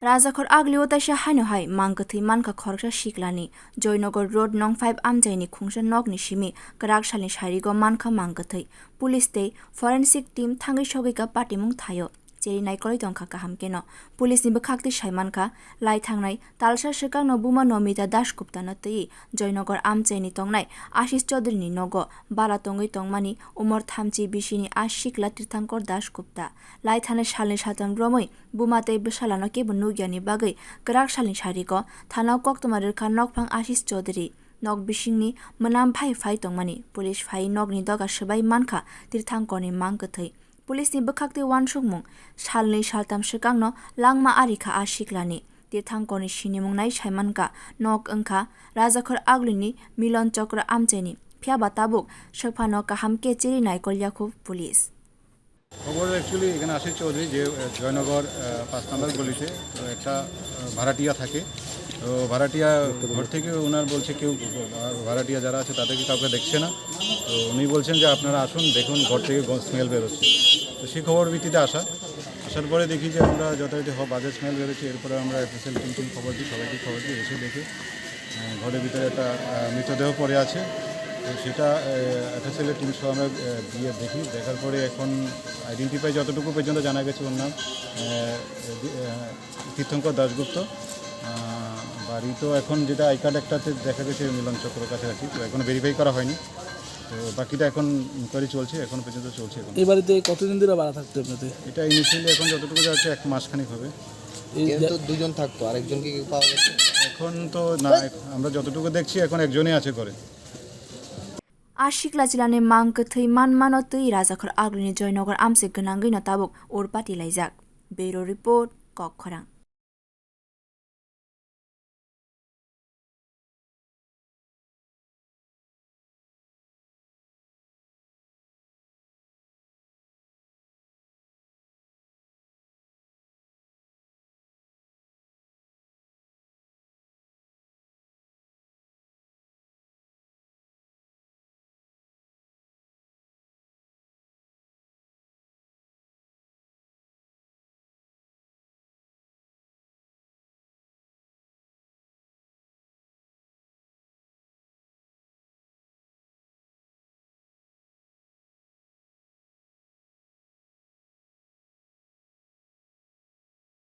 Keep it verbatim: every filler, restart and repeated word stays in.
Rajakhor Agli o taisa haino hai mang kwthwi mankha khoroksa siklani. Joynagar Road nong five amchaini khungsa nokni simi kwrak salni sarigo mankha mang kwthwi. Police tei forensic team thangwi sogwi ka patimung thaio. Cheri naikolwi tongkha kaham keno. Police ni bwkhak twi sai mankha, lai thangnai talsa swkangno buma Nomita Dasgupta no twi Joynagar amchaini tongnai Ashish Chaudhary ni nogo bala tongwi tongmani umor thamchi bisini a sikla Tirthankor Dasgupta. Lai thangnai salni satham romwi buma tei bwsalano kebo nukyani bagwi kwrak salni sarigo thanao koktwma rwkha nokphang Ashish Chaudhary. Nok bisingni mwnam phai phai tongmani police phai nokni doga swbai mankha Tirthankorni mang kwthwi. Police ni bwkhak twi uansukmung, salnwi saltham swkangno langma arikha a siklani. Tirthankorni sinimung nai saimankha, nok wngkha Rajakhor Aglini Milon Chokro amchaini, phiyaba tabuk swphano kaham khe cheri naikolya khu police. খবর অ্যাকচুয়ালি এখানে আশিস চৌধুরী যে, আহ, জয়নগর, আহ, পাঁচ নম্বর গলিতে তো একটা, আহ, ভাড়াটিয়া থাকে। তো ভাড়াটিয়া ঘর থেকে ওনার বলছে কেউ, আহ, ভাড়াটিয়া যারা আছে তাদেরকে কাউকে দেখছে না। তো উনি বলছেন যে, "আপনারা আসুন, দেখুন ঘর থেকে গ-, স্মেল বেরোচ্ছে।" তো সেই খবর ভিত্তিতে আসা, আসার পরে দেখি যে আমরা যথারীতি হ-, বাজে স্মেল বেরোচ্ছে। এরপরে আমরা এফএসএল টিমকে খবর দিই, সবাইকে খবর দিই, এসে দেখে আহ, ঘরের ভিতরে একটা, আহ, মৃতদেহ পড়ে আছে। তো সেটা, আহ, এফএসএল এর টিম সহ আমরা, আহ, গিয়ে দেখি। দেখার পরে এখন আইডেন্টিফাই যতটুকু পর্যন্ত জানা গেছে ওর নাম, আহ, দি-, আহ, তীর্থঙ্কর দাশগুপ্ত। আহ, বাড়ি তো এখন যেটা আই কার্ড একটাতে দেখা গেছে মিলন চক্র কাছাকাছি, তো এখনো ভেরিফাই করা হয়নি। তো বাকিটা এখন ইনকোয়ারি চলছে, এখনো পর্যন্ত চলছে এখন। এই বাড়িতে কতদিন ধরে ভাড়া থাকতো আপনাদের? এটা ইনিশিয়ালি এখন যতটুকু যাচ্ছে এক মাস খানিক হবে। এই কেউ তো দুজন থাকতো, আরেকজনকে কি পাওয়া গেছে? এখন তো না, আমরা যতটুকু দেখছি এখন একজনই আছে ঘরে। A sikla chilani mang kwthwi manmano twi Rajakhor Aglini Joynagar amchai gwnangwi no tabuk urpati laijak. Bureau Report, Kokkhorang.